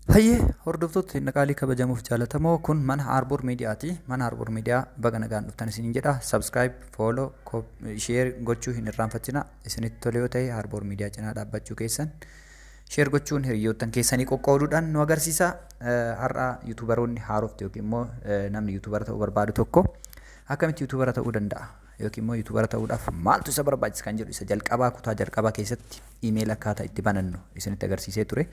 Hayyee, hordoftoota naqaalii kabajamuuf jaalatamoo, kun mana Harbour Miidiyaati. Mana Harbour Miidiyaa baga nagaan dhuftan isiniin jedha. Subscribe, follow, share gochuu hin irraanfatina. Isinitti tole yoo ta'e, Harbour Miidiyaa cinaa dhaabbachuu keessan share gochuun hiriyoottan keessanii qoqqooduudhaan nu agarsiisa. Har'a YouTuberoonni haarofti yookiin immoo namni YouTubera ta'uu barbaadu tokko akkamitti YouTubera ta'uu danda'a, yookiin immoo YouTubera ta'uudhaaf maaltu isa barbaachisa kan jedhu, isa jalqabaa kutaa jalqabaa keessatti iimeela akkaataa itti banannu isinitti agarsiisee ture.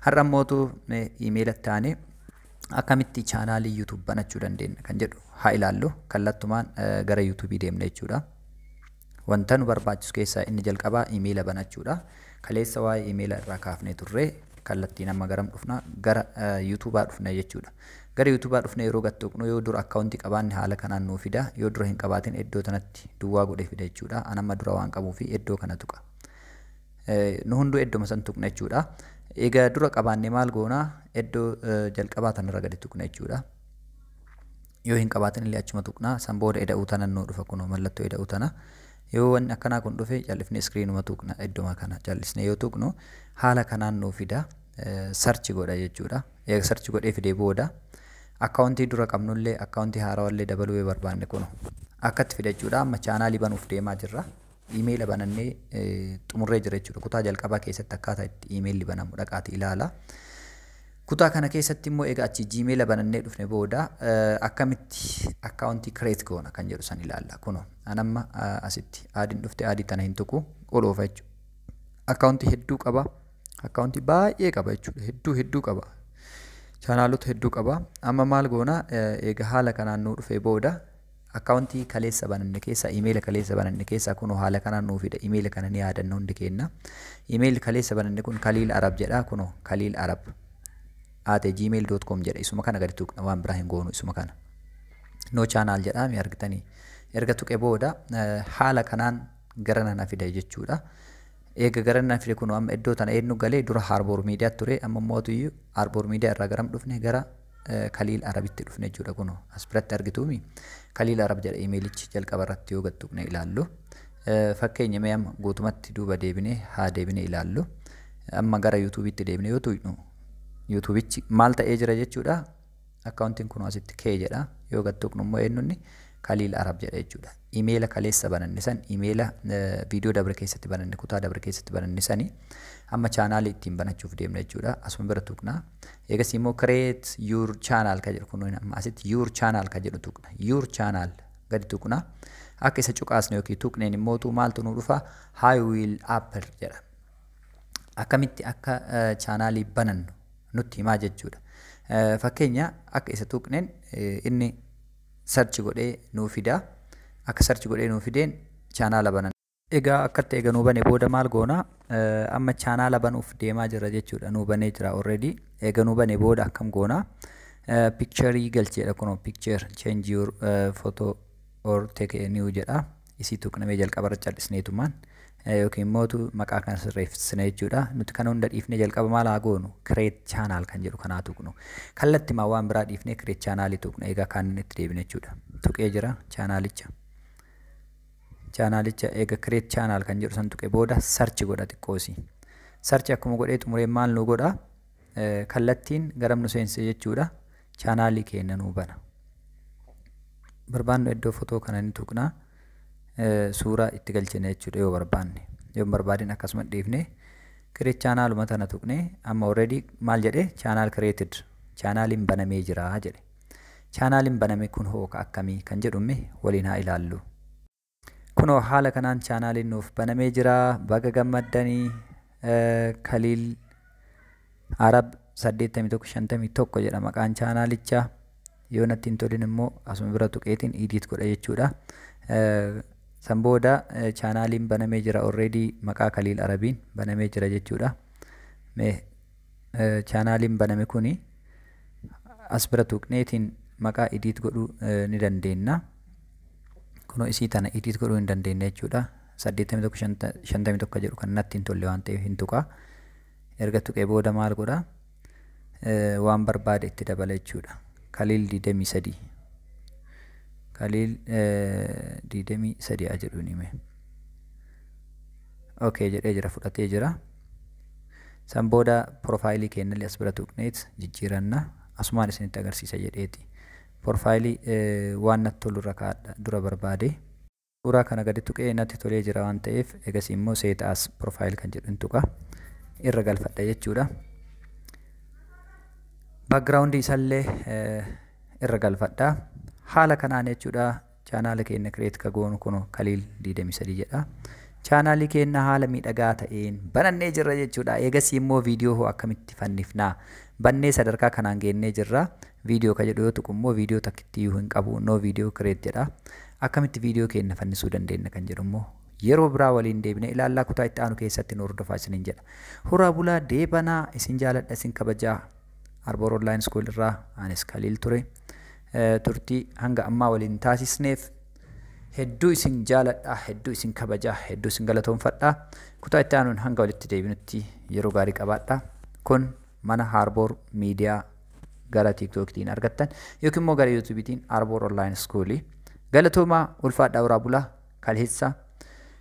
Har'a immootu iimeela taanee akkamitti chaanaalii YouTube banachuu dandeenya kan jedhu haa ilaallu. Kallattumaan gara YouTubeii deemna jechuudha. Wanta nu barbaachisu keessaa inni jalqabaa iimeela banachuudha. Kaleessa waa'ee iimeela irraa kaafnee turre. Kallattiin amma garam dhufna? Gara YouTubaa dhufna jechuudha. Gara YouTubaa dhufne yeroo gattuqnu, yoo dura akkaawuntii qabaanne haala kanaan nuu fida. Yoo dura hin qabaatin, iddoo tanatti duwwaa godhee fida jechuudha. An amma dura waan qabuufi iddoo kana tuqa. Nu hunduu iddoo san tuqna jechuudha. Egaa dura qabaanne maal goonaa? Iddoo jalqabaa tanarra gadi tuqna jechuudha. Yoo hin qabaatin illee achuma tuqna. San booda ida'uu tanan nuu dhufa, kunoo mallattoo ida'uu tana. Yoo wanni akkanaa kun dhufe, callisnee iskiriinuma tuqna. Idduma kana callisnee yoo tuqnu, haala kanaan nuu fida. Search godha jechuudha. Eega search godhee fidee booda, akkaawuntii dura qabnullee akkaawuntii haarawallee dabaluu yoo barbaanne, kunu akkatti fida jechuudha. Amma chaanaalii banuuf deemaa jirra. Iimeela banannee xumurree jira jechuudha. Kutaa jalqabaa keessatti akkaataa itti iimeelli banamu dhaqaati ilaala. Kutaa kana keessatti immoo egaa achi Gmaila banannee dhufne booda, akkamitti akkaawuntii create goona kan jedhu san ilaalla. Kunoo an amma asitti addiin dhufte, addii tana hin tuqu, ol oofa jechuudha. Akkaawuntii hedduu qaba. Akkaawuntii baay'ee qaba jechuudha. Hedduu hedduu qaba. Chaanaalota hedduu qaba. Amma maal goona? Egaa haala kanaan nuu dhufee booda, akkaawuntii kaleessa bananne keessaa, iimeela kaleessa bananne keessaa, kunoo haala kanaan nuu fida. Iimeela kana ni yaadanna hundi keenya. Iimeelli kaleessa bananne kun Kaliil Arab jedha. Kunoo kaliil arab@gmail.com jedha. Isuma kana gadi tuqna, waan biraa hin goonu, isuma kana. No channel jedha, mi argitanii? Erga tuqe booda haala kanaan gara nana fida jechuudha. Eega gara nana fide, kun amma iddoo tana eenyu galee? Dura Harbour Miidiyaa ture, amma mootuyyuu Harbour Miidiyaa irraa garam dhufne? Gara Kaliil Arabitti dhufne jechuudha. Kun as biratti argituumi, Kaliil Arab jedha iimeelichi jalqaba irratti yoo gad tuqne ilaallu. Fakkeenya mee amma guutumatti duuba deebinee haa deebine ilaallu. Amma gara YouTubeitti deebine yoo tuqnu, YouTubeichi maal ta'ee jira jechuudha? Akkaawuntiin kun asitti kee jedha. Yoo gad tuqnu immoo eenyunni? Kaliil Arab jedha jechuudha. Imeela kaleessa bananne san, imeela viidiyoo dabre keessatti bananne, kutaa dabre keessatti bananne sani amma chaanaalii ittiin banachuuf deemna jechuudha. Asuma bira tuqna. Eegas immoo "create your channel" ka jedhu, kun amma asitti "your channel" ka jedhu tuqna. "Your channel" gadi tuqna. Akka isa cuqaasne yookiin tuqneen immootu maaltu nu dhufa? "How will appear" jedha. Akkamitti akka chaanaalii banannu nutti himaa jechuudha. Fakkeenya akka isa tuqneen inni search godhee nuu fida. Akka search godhee nuu fideen chaanaala banan. Egaa akkatti eega nuu bane booda maal goona? Amma chaanaala banuuf deemaa jira jechuudha. Nuu banee jira already. Eega nuu bane booda akkam goona? Pictureii galcheedha, kunoo "picture, change your photo or take a new" jedha. Isii tuqnamee jalqaba irra callisneetumaan yookiin immoo maqaa kana sirreessina jechuudha. Nuti kana hunda dhiifnee jalqaba maal haa goonu? "Create channel" kan jedhu kanaa tuqnu. Kallattimaa waan biraa dhiifnee create channelii tuqna. Egaa kaan itti deebine jechuudha. Tuqee jira chaanaalicha. Chaanaalicha eega "create channel" kan jedhu san tuqee booda, search godha xiqqoosi. Search akkuma godhee xumuree maal nu godha? Kallattiin garam nu seense jechuudha? Chaanaalii keenya nuu bana. Barbaannu iddoo fotoo kana ni tuqna. Suuraa itti galchina jechuudha yoo barbaanne. Yoo hin barbaadin, akkasuma dhiifne create channeluma tana tuqne. Amma already maal jedhe? "Channel created", chaanaaliin banamee jira jedhe. Chaanaaliin baname kun hoo akkamii kan jedhumme waliin haa ilaallu. Kunoo haala kanaan chaanaaliin nuuf banamee jira. Baga gammaddanii. Kaliil Arab 8151 jedha maqaan chaanaalichaa. Yoo natti hin tolin immoo asuma bira tuqeetiin edit godha jechuudha. San booda chaanaaliin banamee jira already, maqaa Kaliil Arabiin banamee jira jechuudha. Mee chaanaaliin baname kuni as bira tuqneetiin maqaa edit godhuu ni dandeenya. Kunoo isii tana edit godhuu hin dandeenya jechuudha. 8151 jedhu kan natti hin tolle waan ta'eef hin tuqa. Erga tuqee booda maal godha? Waan barbaade itti dabala jechuudha. Kaliil 23. Kaliil 23 haa jedhuun hime. Okay jedhee jira, fudhatee jira. San booda profaayilii keenyallee as bira tuqneet jijjiiranna. Asumaan isinitti agarsiisa jedheeti. Profaayilii waan natti tolu irra kaa'adha dura barbaade. Suuraa kana gadi tuqee natti tolee jira waan ta'eef egasii immoo set as profile kan jedhu hin tuqa. Irra galfadha jechuudha. Background isallee irra galfadha. Haala kanaan jechuudha chaanaala keenya create ka goonu kun Kaliil 23 jedha. Chaanaalii keenya haala miidhagaa ta'een banannee jirra jechuudha. Eegasii immoo viidiyoo hoo akkamitti fannifnaa? Bannee sadarkaa kanaan geennee jirra. Viidiyoo ka jedhu yoo tuqu immoo viidiyoo takkitti iyyuu hin qabu. No video create jedha. Akkamitti viidiyoo keenya fannisuu dandeenya kan jedhu immoo yeroo biraa waliin deebine ilaallaa, kutaa itti aanu keessatti nu hordofaa isiniin jedha. Horaa bulaa, deebanaa, isin jaaladha, isin kabajaa. Arboor Online School irraa anis Kaliil ture. Turtii hanga ammaa waliin taasisneef hedduu isin jaaladha, hedduu isin kabajaa, hedduu isin galatoonfadha. Kutaa itti aanuun hanga walitti deebinutti yeroo gaarii qabaadha. Kun mana Harboor Miidiyaa gara TikTokitiin argattan yookiin immoo gara YouTubetiin Arboor Online Schoolii. Galatoomaa, ulfaadhaa, horaa bulaa. Kaleessa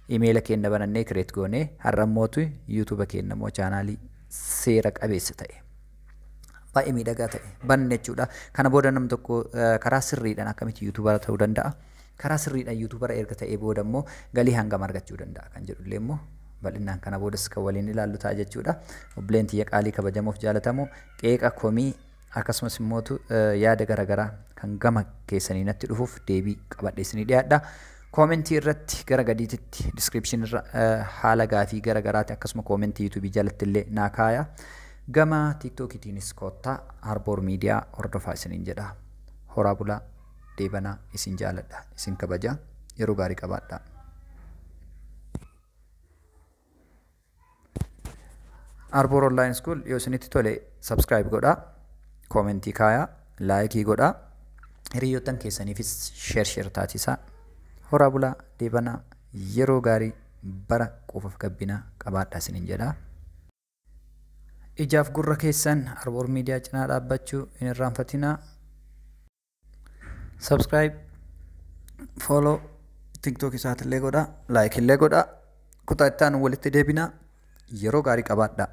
imeela keenya banannee create goonee, har'a immootu YouTube keenya immoo chaanaalii seera qabeessa ta'e, baay'ee miidhagaa ta'e banne jechuudha. Kana booda namni tokko karaa sirriidhaan akkamitti yuutuubara ta'uu danda'a? Karaa sirriidhaan yuutuubara erga ta'ee booda immoo galii hangam argachuu danda'a kan jedhullee immoo bal'inaan kana boodas kan waliin ilaallu ta'a jechuudha. Obboleen tiyya qaalii kabajamoof jaalatamoo, qeeqa, komii akkasumas immootu yaada garaagaraa kan gama keessanii natti dhufuuf deebii qabadhee isinii dhiyaadha. Koomentii irratti gara gadiititti description irra haala gaafii garagaraati akkasuma koomentii yuutuubii jalatti illee naa kaaya. Gama tiiktookiitiinis koottaa Harboor Miidiyaa hordofaa isiniin jedha. Horaa bulaa, deebanaa, isin jaaladha, isin kabaja, yeroo gaarii qabaadha. Arboor Online School yoo isinitti tole subscribe godhaa, koomentii kaayaa, laayikii godhaa, hiriyoottan keessaniifis share share taasisaa. Horaa bulaa, deebanaa, yeroo gaarii, bara quufaaf gabbinaa qabaadhaa isiniin jedha. Ijaaf gurra keessan Arboor Miidiyaa cinaa dhaabbachuu hin irraanfatinaa. Subscribe, follow, TikTok isaatillee godhaa, like illee godhaa. Kutaa itti aanu walitti deebinaa. Yeroo gaarii qabaadhaa.